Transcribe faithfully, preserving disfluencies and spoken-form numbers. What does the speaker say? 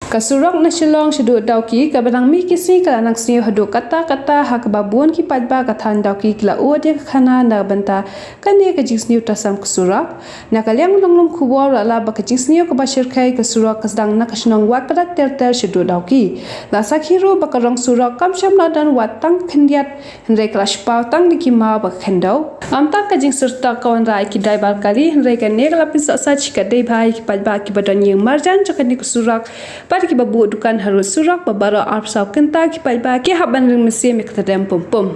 Ka surok na Shillong shaduh Dawki kaba dang mih ki sngi ka la nang sniew haduh katta katta ha kaba bun ki paidbah ka thaiñ Dawki ki la ud ïa ka khana na bynta kane ka jingsniew tyngshop ka surok. Na ka liang u nonglum khubor u la lap ba ka jingsniew kaba shyrkhei ka surok ka sdang na ka shnong Wahkdat ter ter shaduh Dawki. La sakhi ruh ba ka rong surok kam shym la don wat tang khyndiat, hynrei ka la shiphew tang da ki maw bad ka khyndew. Ym tang ka jingsyrtok ka wanrah ïa ki driver kali, hynrei kane ka la pynsohsait shikatdei bha ïa ki paidbah kiba don ïing marjan jong kane ka surok bad kiba buh dukan harud surok, ba baroh arphew saw kynta ki paidbah ki hap ban ring mynsiem ïa ka tdem pum pum.